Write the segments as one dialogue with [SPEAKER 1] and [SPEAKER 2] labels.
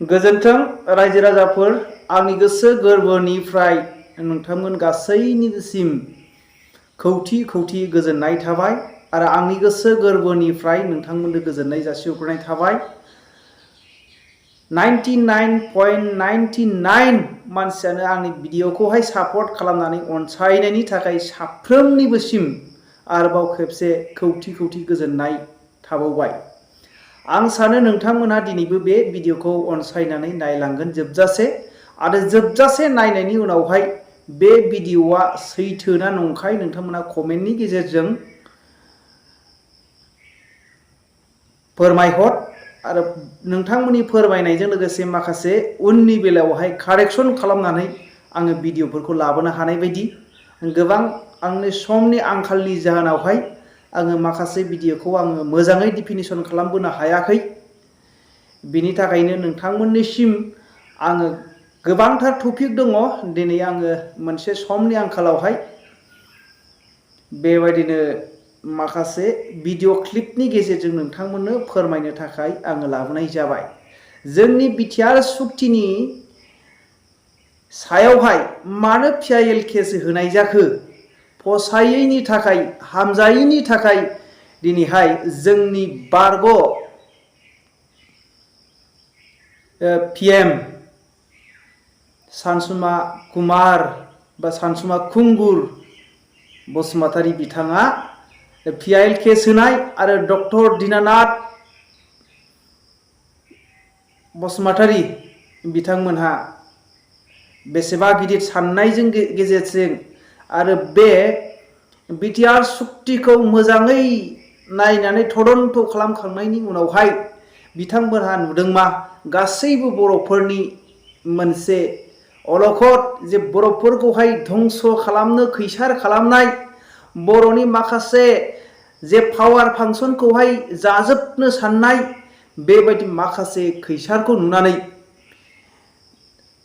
[SPEAKER 1] गोजोन्थों रायजो राजाफोर आंनि गोसो गोरबोनिफ्राय नोंथांमोन गासैनिसिम खौथि खौथि गोजोननाय थाबाय आरो आंनि गोसो गोरबोनिफ्राय नोंथांमोननो गोजोननाय जासिहरनाय थाबाय। 99.99 मानसियानो आंनि भिडिअखौहाय सापर्ट खालामनानै अनसायनायनि थाखाय साफ्रोमनिबोसिम आरोबाव खेबसे खौथि खौथि गोजोननाय थाबावबाय। आं सानो नोंथांमोनहा दिनैबो बे भिडिअखौ अनसायनानै नायलांगोन जोबजासे आरो जोबजासे नायनायनि उनावहाय बे भिडिअआ सैथो ना नंखाय नोंथांमोना कमेन्टनि गेजेरजों फोरमायहर आरो नोंथांमोननि फोरमायनायजों लोगोसे माखासे उननि बेलायावहाय कारेक्सन खालामनानै आङो भिडिअफोरखौ लाबोनो हानाय बायदि गोबां आंनि समनि आंखालनि जाहोनावहाय आङो माखासे भिडिअखौ आङो मोजाङै डिफिनिसन खालामबोनो हायाखै। बिनि थाखायनो नोंथांमोननिसिम आङो गोबांथार टपिक दङ। दिनै आङो मोनसे समनि आंखालावहाय बेबायदिनो माखासे भिडिअ क्लिपनि गेजेरजों नोंथांमोननो फोरमायनो थाखाय आङो लाबोनाय जाबाय। जोंनि बिटिआर सुक्तिनि सायावहाय मानो PIL केस होनाय जाखो फसायैनि थाखाय हामजायैनि थाखाय दिनैहाय जोंनि बारग' PM सानसुमा कुमार बा सानसुमा कुंगुर बसुमतारी बिथाङा PIL केस होनाय आरो डक्टर दिनानाथ बसुमतारी बिथांमोनहा बेसेबा गिदिर साननायजों गेजेरजों आरो बे बिटिआर सुक्तिखौ मोजाङै नायनानै तदन्त खालामखांनायनि उनावहाय बिथांमोनहा नुदोंमा गासैबो बर'फोरनि मोनसे अलखद जे बर'फोरखौहाय धंस खालामनो खैसार खालामनाय बर'नि माखासे जे पावार फांसनखौहाय जाजोबनो साननाय बेबायदि माखासे खैसारखौ नुनानै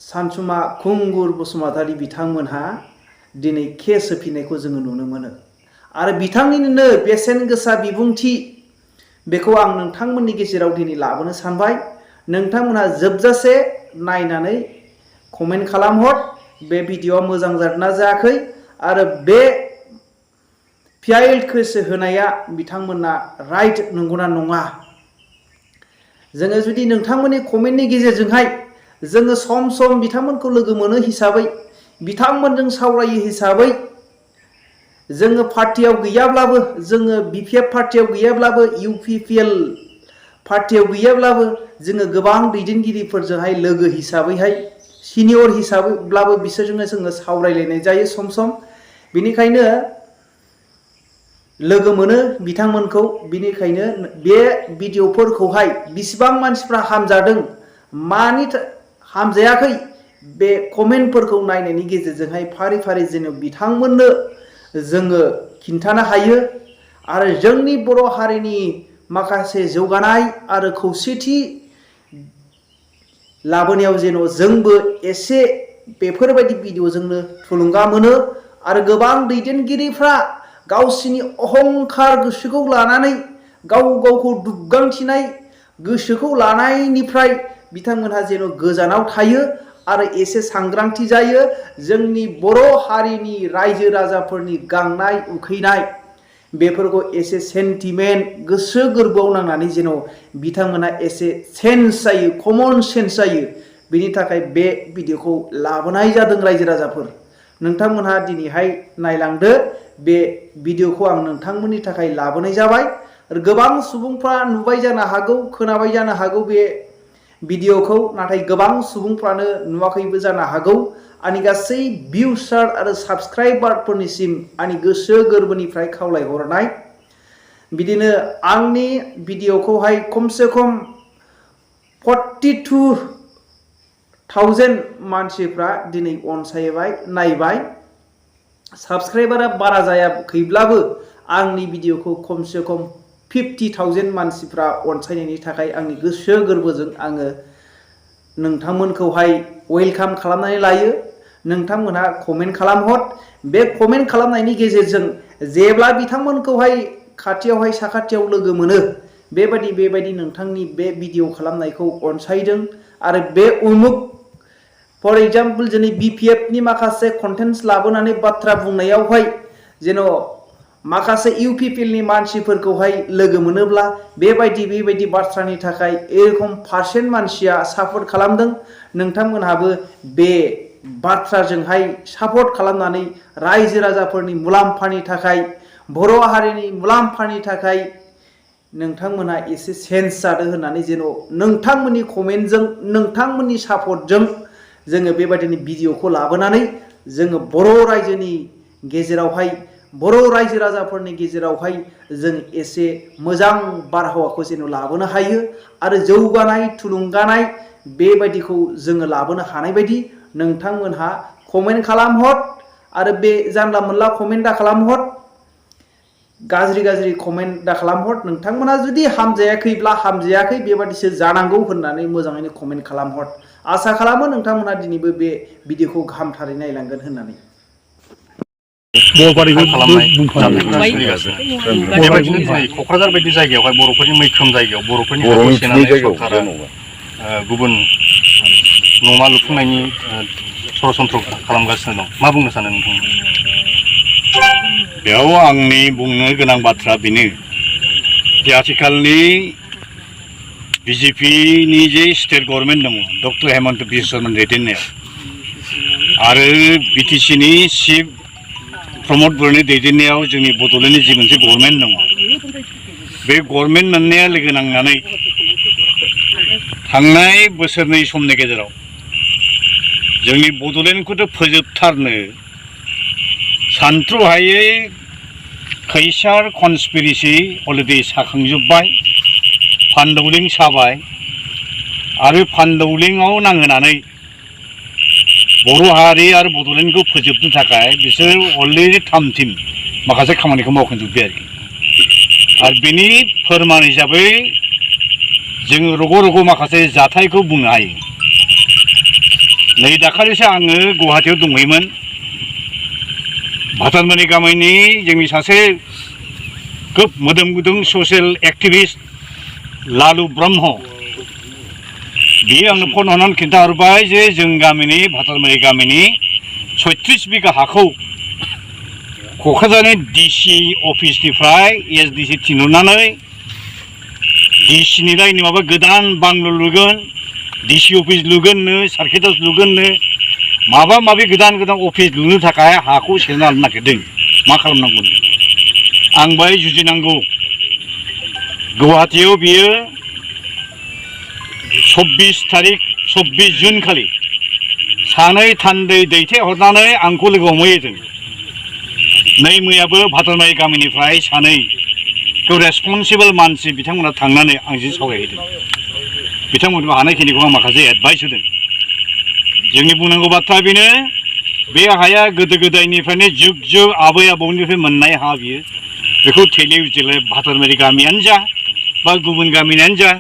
[SPEAKER 1] सानसुमा कुंगुर बसुमतारी बिथांमोनहा दिनै केस होफिननायखौ जोङो नुनो मोनो आरो बिथांनिनो बेसेन गोसा बिबुंथि बेखौ आं नोंथांमोननि गेजेराव दिनै लाबोनो सानबाय। नोंथांमोनहा जोबजासे नायनानै कमेन्ट खालामहर बे भिडिअआ मोजां जादोंना जायाखै आरो बे PIL केस होनाया बिथांमोना राइट नंगौना नङा। जोङो जुदि नोंथांमोननि कमेन्टनि गेजेरजोंहाय जोङो सम सम बिथांमोनखौ लोगो मोनो हिसाबै बिथांमोनजों सावरायो हिसाबै जोङो पार्टियाव गैयाब्लाबो जोङो BPF पार्टियाव गैयाब्लाबो UPPL पार्टियाव गैयाब्लाबो जोङो गोबां दैदेनगिरिफोरजोंहाय लोगो हिसाबैहाय सिनियर हिसाबैब्लाबो बिसोरजोंनो जोङो सावरायलायनाय जायो सम सम। बेनिखायनो लोगो मोनो बिथांमोनखौ। बिनिखायनो बे भिडिअफोरखौहाय बिसिबां मानसिफ्रा हामजादों मानि हामजायाखै बे कमेन्टफोरखौ नायनायनि गेजेरजोंहाय फारि फारि जेन' बिथांमोननो जोङो खिन्थानो हायो आरो जोंनि बर' हारिनि माखासे जौगानाय आरो खौसेथि लाबोनायाव जेन' जोंबो एसे बेफोरबायदि भिडिअजोंनो थुलुंगा मोनो आरो गोबां दैदेनगिरिफ्रा गावसिनि अहंखार गोसोखौ लानानै गावखौ दुग्गांथिनाय गोसोखौ लानायनिफ्राय बिथांमोनहा जेन' गोजानाव थायो आरो एसे सांग्रांथि जायो। जोंनि बर' हारिनि रायजो राजाफोरनि गांनाय उखैनाय बेफोरखौ एसे सेन्टिमेन्ट गोसो गोरबोआव नांनानै जेन' बिथांमोना एसे सेन्स जायो, कमन सेन्स जायो। बेनि थाखाय बे भिडिअखौ लाबोनाय जादों रायजो राजाफोर। नोंथांमोनहा दिनैहाय नायलांदो बे भिडिअखौ आं नोंथांमोननि थाखाय लाबोनाय जाबाय। आरो गोबां सुबुंफ्रा नुबाय जानो हागौ, खोनाबाय जानो हागौ बे भिडिअखौ, नाथाय गोबां सुबुंफ्रानो नुवाखैबो जानो हागौ। आंनि गासै भिउसार आरो साबस्क्राइबारफोरनिसिम आंनि गोसो गोरबोनिफ्राय खावलायहरनाय बिदिनो आंनि भिडिअखौहाय खमसे खम 42,000 मानसिफ्रा दिनै अनसायबाय, नायबाय। साबस्क्राइबारा बारा जायाखैब्लाबो आंनि भिडिअखौ खमसे खम 50,000 मानसिफ्रा अनसायनायनि थाखाय आंनि गोसो गोरबोजों आङो नोंथांमोनखौहाय वेलकाम खालामनानै लायो। नोंथांमोनहा कमेन्ट खालामहर। बे कमेन्ट खालामनायनि गेजेरजों जेब्ला बिथांमोनखौहाय खाथियावहाय साखाथियाव लोगो मोनो बेबायदि नोंथांनि बे भिडिअ खालामनायखौ अनसायदों आरो बे उमुक फर एग्जाम्पल जोंनि BPF नि माखासे कन्टेन्ट्स लाबोनानै बाथ्रा बुंनायावहाय जेन' माखासे UPPL नि मानसिफोरखौहाय लोगो मोनोब्ला बेबायदि बाथ्रानि थाखाय एरखम पारसेन्ट मानसिया सापर्ट खालामदों नोंथांमोनहाबो बे बाथ्राजोंहाय सापर्ट खालामनानै रायजो राजाफोरनि मुलाम्फानि थाखाय बर' हारिनि मुलाम्फानि थाखाय नोंथांमोना एसे सेन्स जादों होननानै जेन' नोंथांमोननि कमेन्टजों नोंथांमोननि सापर्टजों जोङो बेबायदिनो भिडिअखौ लाबोनानै जोङो बर' रायजोनि गेजेरावहाय बर' रायजो राजाफोरनि गेजेरावहाय जों एसे मोजां बारहावाखौ जेन' लाबोनो हायो आरो जौगानाय थुलुंगानाय बेबायदिखौ जोङो लाबोनो हानाय बायदि नोंथांमोनहा कमेन्ट खालामहर आरो बे जानला मोनला कमेन्ट दा खालामहर गाज्रि कमेन्ट दा खालामहर नोंथांमोना जुदि हामजायाखैब्ला हामजायाखै बेबादिसो जानांगौ होननानै मोजाङैनो कमेन्ट खालामहर आसा खालामो नोंथांमोना दिनैबो बे भिडिअखौ गाहामथारै नायलांगोन होननानै
[SPEAKER 2] क'क्राझार बायदि जायगायावहाय बर'फोरनि मैखोम जायगायाव बर'फोरनि हाखौ सेनानै सरकारा गुबुन न'मा लुफुंनायनि सरासनस्रा खालामगासिनो दं मा बुंनो सानो नोंथाङा
[SPEAKER 3] बेयाव आंनि बुंनो गोनां बाथ्रा बेनो जे आथिखालनि BJP नि जे स्टेट गभर्नमेन्ट दङ डक्टर हेमन्त बिश्व शर्मानि दैदेननायाव आरो BTC नि चिफ प्रमद बर'नि दैदेननायाव जोंनि बड'लेण्डनि जि मोनसे गभर्नमेन्ट दङ बे गभर्नमेन्ट मोननैया लोगो नांनानै थांनाय बोसोरनै समनि गेजेराव जोंनि बड'लेण्डखौथ' फोजोबथारनो सानथ्र'हायै खैसार कनस्पिरेसि अलरेडि साखांजोब्बाय फानदौलिं साबाय आरो फानदौलिंआव नांहोनानै बर' हारि आरो बड'लेण्डखौ फोजोबनो थाखाय बिसोर अलरेडि थाम-थिम माखासे खामानिखौ मावखांजोब्बाय आरो बेनि फोरमान हिसाबै जोङो रग' माखासे जाथायखौ बुंनो हायो नै दाखालिसो आङो गुवाहाटीयाव दंहैयोमोन भातारमारि गामिनि जोंनि सासे खोब मोदोम गुदुं ससियेल एक्टिभिस्ट लालु ब्रह्म बियो आंनो फन हरनानै खिन्थाहरबाय जे जों गामिनि भातारमारि गामिनि 36 बिगा हाखौ क'क्राझारनि DC अफिसनिफ्राय SDC थिनहरनानै DC निलाय माबा गोदान बांल' लुगोन DC अफिस लुगोननो सार्किट हाउस लुगोननो माबा माबि गोदान अफिस लुनो थाखाय हाखौ सेना लानो नागिरदों मा खालामनांगौ आं बाय जुजिनांगौ गुवाहाटीयाव बियो 24 जुन खालि सानै थान्दै दैथायहरनानै आंखौ लोगो हमहैदों नै मैयाबो भातारमारि गामिनिफ्राय सानैखौ रेसपन्सिबल मानसि बिथांमोना थांनानै आंजों सावरायहैदों बिथांमोनखौ हानायखिनिखौ आं माखासे एडभाइस होदों जोंनि बुंनांगौ बाथ्रा बेनो बे हाया गोदो गोदायनिफ्रायनो जुग जुग आबै आबौनिफ्राय मोननाय हा बियो बेखौ थेले उजिले भातारमारि गामियानो जा बा गुबुन गामियानो जा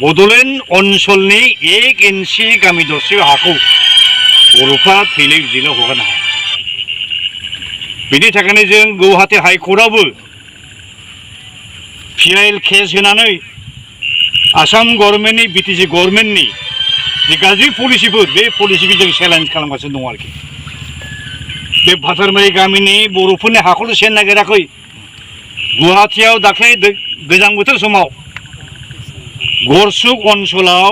[SPEAKER 3] बड'लेण्ड ओनसोलनि 1 इन्सि गामि दरसे हाखौ बर'फ्रा थेले उजिले हगारनो हाया बेनि थाखायनो जों गुवाहाटी हाइकर्टआवबो PIL केस होनानै आसाम गभर्नमेन्टनि BTC गभर्नमेन्टनि जे गाज्रि पलिसिफोर बे पलिसिखौ जों चेलेन्ज खालामगासिनो दं आरोखि बे भातारमारि गामिनि बर'फोरनि हाखौल' सेनो नागिराखै गुवाहाटीयाव दाख्लै गोजां बोथोर समाव गरसुक ओनसोलाव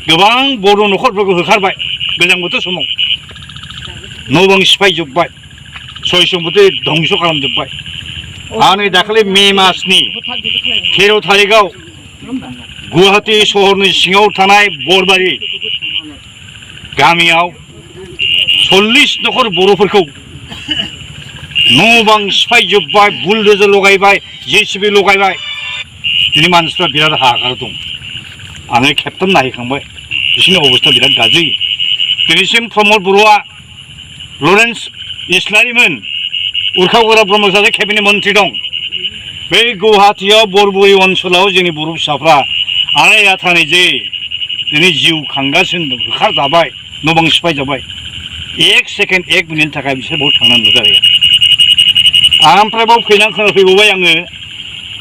[SPEAKER 3] गोबां बर' न'खरफोरखौ होखारबाय गोजां बोथोर समाव न' बां सिफायजोब्बाय सय सम्पति धंस खालामजोब्बाय आरो नै दाखालि मे मासनि 13 थारिखआव गुवाहाटी सहरनि सिङाव थानाय बरबारि गामियाव 40 न'खर बर'फोरखौ न' बां सिफायजोब्बाय बुलडोजर लगायबाय JCB लगायबाय दिनै मानसिफ्रा बिराद हाहाकार दं आङो खेबथाम नायहैखांबाय बिसोरनि अबस्था बिराद गाज्रि दिनैसिम प्रमद बर'आ लरेन्स इस्लारिमोन उरखावग्रा ब्रह्म सासे केबिनेट मन्त्रि दं बे गुवाहाटीयाव बरबुरि ओनसोलाव जोंनि बर' फिसाफ्रा आलाय आथानै जे दिनै जिउ खांगासिनो दं होखारजाबाय न' बां सिफायजाबाय 1 सेकेन्ड 1 मिनिटनि थाखाय बिसोर बाव थांनानै नुजायो ओमफ्राय बाव फैनानै खोनाफैबावबाय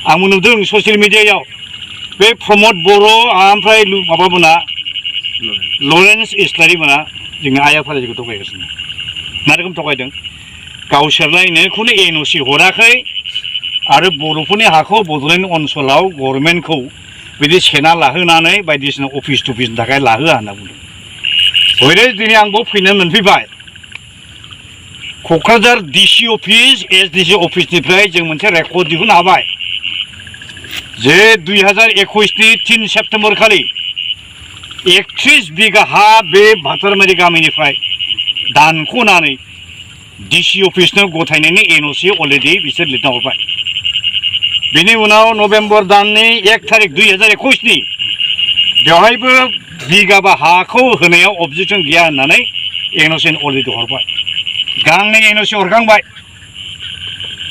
[SPEAKER 3] आङो नुदों ससियेल मिडियायाव बे प्रमद बर' ओमफ्राय माबामोना लरेन्स इस्लारि मोना जोंनि आइ आफाजोंखौ थगायगासिनो मा रोखोम थगायदों गावसोरलायनो खुनु एनअसि हराखै आरो बर'फोरनि हाखौ बड'लेण्ड ओनसोलाव गभर्नमेन्टखौ बिदि सेना लाहोनानै बायदिसिना अफिस टफिसनि थाखाय लाहोआ होनना बुंदों हयरे दिनै आंबो फैनो मोनफैबाय क'क्राझार डिसि अफिस एसडिसि अफिसनिफ्राय जों मोनसे रेकर्ड दिहुननो हाबाय जे 2021 नि 3 सेप्तेम्बर खालि 31 बिगा हा बे भातारमारि गामिनिफ्राय दानख'नानै डिसि अफिसनो गथायनायनि एनअसि अलरेडि बिसोर लिरना हरबाय बेनि उनाव नभेम्बर दाननि 1 तारिख 2021 नि बेवहायबो बिगाबा हाखौ होनायाव अबजेक्सन गैया होननानै एनअसि अलरेडि हरबाय गांनै एनअसि हरखांबाय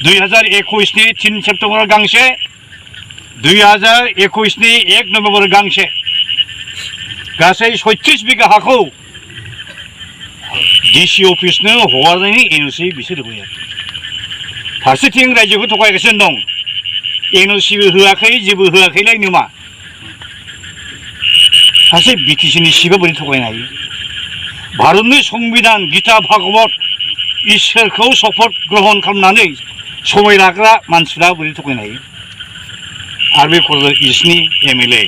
[SPEAKER 3] 2021 नि 3 सेप्तेम्बर गांसे 2021 नि 1 नभेम्बर गांसे गासै 36 बिगा हाखौ डिसि अफिसनो हगारनायनि एनअसि बिसोर होबाय फारसेथिं रायजोखौ थगायगासिनो दं एनअसिबो होआखै जेबो होआखैलायनो मा सासे बिटिसिनि सिबा बोरै थगायनो हायो भारतनि संबिधान गीता भागवत इसोरखौ शपथ ग्रहण खालामनानै समाय लाग्रा मानसिफ्रा बोरै थगायनो हायो आरो बे क'क्राझार इस्टनि एमएलए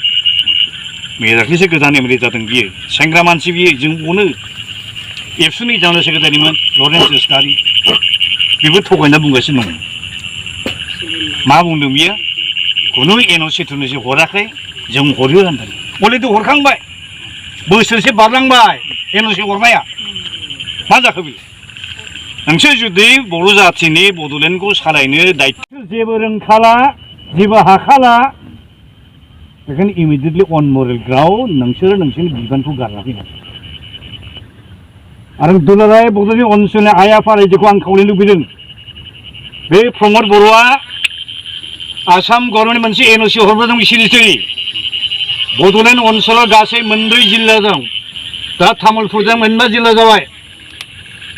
[SPEAKER 3] दाख्लैसो गोदान एमएलए जादों बियो सेंग्रा मानसि बियो जों अनो एबसुनि जानो सेक्रेटारिमोन लरेन्स इस्लारि बेबो थगायना बुंगासिनो दं मा बुंदों बियो खुनु एनअसि थुनअसि हराखै जों हरो होनदों अलरेडि हरखांबाय बोसोरसे बारलांबाय एनअसि हरनाया मा जाखो बे नोंसोर जुदि बर' जाथिनि बड'लेण्डखौ सालायनो दायित्व जेबो रोंखाला जेबो हाखाला बेखायनो इमिडियेटलि अन मरेल ग्राउन्ड नोंसोरो नोंसोरनि बिबानखौ गारना फैनांगौ आरो दुलाराय बड'लेण्ड ओनसोलनि आइ आफा रायजोखौ आं खावलायनो लुबैदों बे प्रमद बर'आ आसाम गभर्नमेन्ट मोनसे एनअसि हरबोदों सिरिसरि बड'लेण्ड ओनसोलाव गासै 4 जिल्ला दं दा तामुलपुरजों 4 जिल्ला जाबाय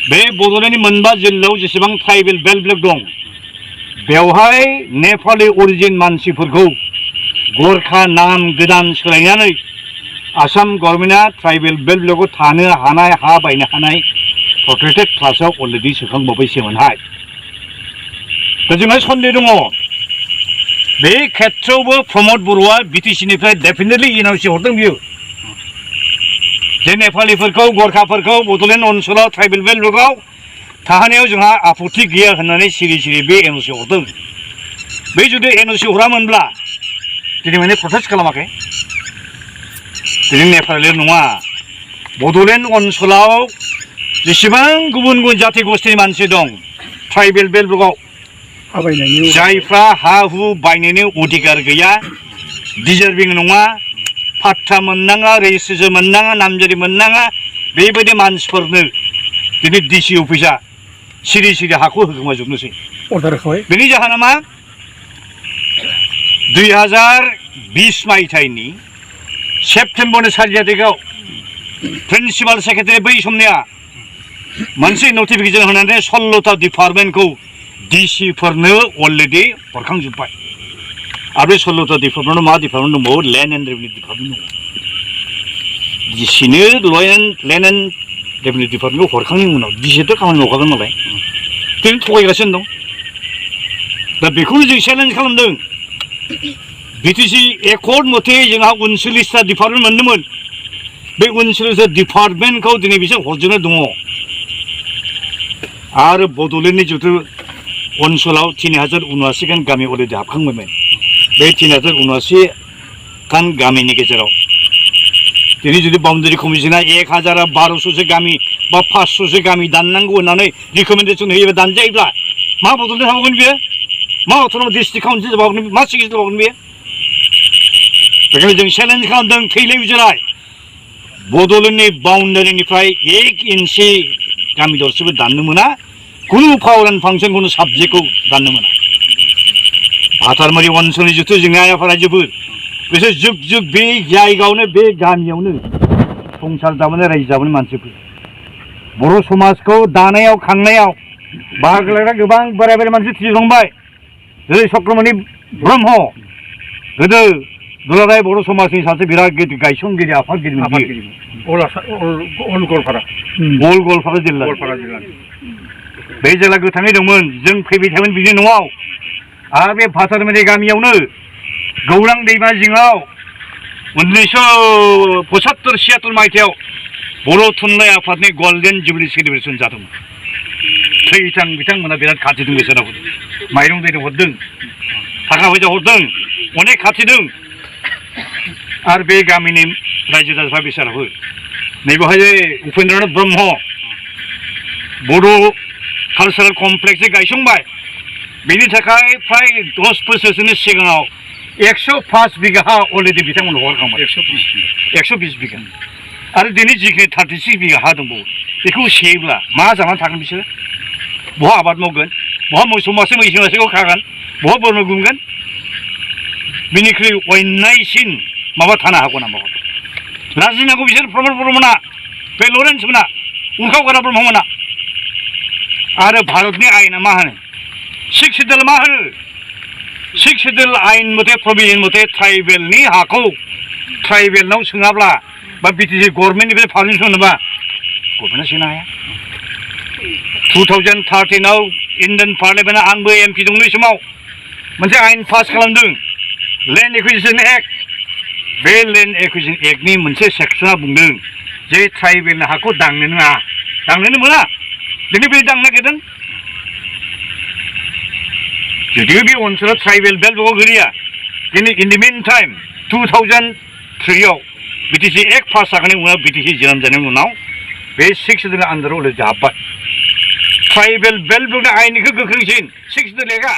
[SPEAKER 3] बे बड'लेण्डनि 4 जिल्लायाव जेसेबां ट्राइबेल बेल्ट ब्लक दं बेवहाय नेपालि अरिजिन मानसिफोरखौ गरखा नाम गोदान सोलायनानै आसाम गभर्नमेन्टआ ट्राइबेल बेल्ट ब्लकआव थानो हानाय हा बायनो हानाय प्रटेक्टेड क्लासाव अलरेडि सोखांबावबायसोमोनहाय दा जोंहा सन्देह दङ बे खेत्रआवबो प्रमद बर'आ बिटिसिनिफ्राय डेफिनेटलि एनअसि हरदों बियो जे नेपालिफोरखौ गरखाफोरखौ बड'लेण्ड ओनसोलाव ट्राइबेल बेल्ट ब्लकआव थाहोनायाव जोंहा आपत्ति गैया होननानै सिरि सिरि बे एनअसि हरदों बे जुदि एनअसि हरामोनब्ला दिनै माने प्रटेस्ट खालामाखै दिनै नेपालल' नङा बड'लेण्ड ओनसोलाव जेसेबां गुबुन गुबुन जाथि गस्थिनि मानसि दं ट्राइबेल बेल्ट ब्लकआव जायफ्रा हा हु बायनायनि अधिकार गैया डिजार्भिं नङा पाट्टा मोननाङा रेजिस्ट्रेसन मोननाङा नामजारि मोननाङा बेबायदि मानसिफोरनो दिनै डिसि अफिसा सिरि सिरि हाखौ होखोमाजोबनोसै बेनि जाहोना मा 2020 मायथाइनि सेप्तेम्बरनि 4 तारिखआव प्रिन्सिपाल सेक्रेटारि बै समनिया मोनसे नटिफिकेसन होनानै 16टा डिपार्टमेन्टखौ डिसिफोरनो अलरेडि हरखांजोब्बाय आरो बे 16टा डिपार्टमेन्टआव मा डिपार्टमेन्ट दंबावो लेन्ड एन्ड रेभिनिउ डिपार्टमेन्ट दङ डिसिनो लेन्ड एन्ड रेभिनिउ डिपार्टमेन्टखौ हरखांनायनि उनाव डिसिथ' खामानि मावखागोन नालाय जों थगायगासिनो दं दा बेखौनो जों चेलेन्ज खालामदों बिटिसि एकर्ड मथे जोंहा 39टा डिपार्टमेन्ट मोनदोंमोन बे 39टा डिपार्टमेन्टखौ दिनै बिसोर हरजोबनो दङ आरो बड'लेण्डनि जिथु ओनसोलाव 3079 खान गामि अलरेडि हाबखांबायमोन बे 3079 खान गामिनि गेजेराव दिनै जुदि बाउन्डारि कमिसना 1012सो गामि बा 500सो गामि दाननांगौ होननानै रिकमेन्डेसन होयोबा दानजायोब्ला मा बड'लेण्ड हाबावगोन बियो मा अट'न'मास डिस्ट्रिक्ट काउन्सिल जाबावगोन मा सिकित्सा जाबावगोन बियो बेखायनो जों चेलेन्ज खालामदों थैलाय उजिराय बड'लेण्डनि बाउन्डारिनिफ्राय 1 इन्सि गामि दरसेबो दाननो मोना खुनु पावार एन्ड फांसन खुनु साबजेक्टखौ दाननो मोना भातारमारि ओनसोलनि जिथु जोंनि आइ आफा रायजोफोर बिसोर जुग जुग बे जायगायावनो बे गामियावनो संसार जाबोनाय रायजो जाबोनाय मानसिफोर बर' समाजखौ दानायाव खांनायाव बाहागो लाग्रा गोबां बोराय बोराय मानसि थैलांबाय जेरै चक्रमणि ब्रह्म गोदो दुलाराय बर' समाजनि सासे बिराद गिदिर गायसनगिरि आफादगिरि
[SPEAKER 2] अल गवालपारा
[SPEAKER 3] जिल्ला बे जेला गोथाङै दंमोन जों फैबाय थायोमोन बिनि न'आव आरो बे भातारमारि गामियावनो गौरां दैमा जिङाव 1975-76 मायथाइयाव बर' थुनलाइ आफादनि गल्डेन जुबली सेलिब्रेसन जादोंमोन थैथां बिथांमोना बिराद खाथिदों बिसोराव माइरं दैरं हरदों थाखा फैसा हरदों अनेक खाथिदों आरो बे गामिनि रायजो राजाफ्रा बिसोराबो नैबेवहाय उपेन्द्रनाथ ब्रह्म बर' कालचारेल कमप्लेक्स गायसंबाय बेनि थाखाय फ्राय 10 बोसोरसोनि सिगाङाव 105 बिघा हा अलरेडि बिथांमोन हरखांबाय 120 बिघा आरो दिनै जिखिनि 36 बिघा हा दंबावो बेखौ सेयोब्ला मा जानानै थागोन बिसोरो बहा आबाद मावगोन बहा मोसौ मासे मैसो मासेखौ खागोन बहा बोरमा गुमगोन बिनिख्रुइ अयनायसिन माबा थानो हागौ नामा लाजिनांगौ बिसोर प्रमद ब्रह्ममोना बे लरेन्स मोना हwkw ब्रह्ममोना आरो भारतनि आयेना मा होनो 6 सिड्युल मा होनो 6 सिड्युल आयेन मथे प्रभिजन मथे ट्राइबेलनि हाखौ ट्राइबेलनाव सोङाब्ला बा बिटिसि गभर्नमेन्टनिफ्राय पारमिसन मोनोबा गभर्नमेन्टआ सोनो हाया 2013आव इन्डियान पार्लियामेन्टआ आंबो एमपि दं बे समाव मोनसे आयेन पास खालामदों लेन्ड एक्विजिशन एक्ट बे लेन्ड एक्विजिशन एक्टनि मोनसे सेक्सना बुंदों जे ट्राइबेलनि हाखौ दांनो नाङा दांनोनो मोना दिनै बे दांनो नागिरदों जुदिও बे ओनसोला ट्राइबेल बेल्टआव गोलैया दिनै इन द मिन टाइम 2003आव बिटिसि एक्ट पास जाखांनायनि उनाव बिटिसि जोनोम जानायनि उनाव बे 6 सिड्युलनि आन्दाराव हाब्बाय ट्राइबेल बेल्ट बुंनाय आयेननिखौ गोख्रोंसिन 6 सिड्युल एक्टआ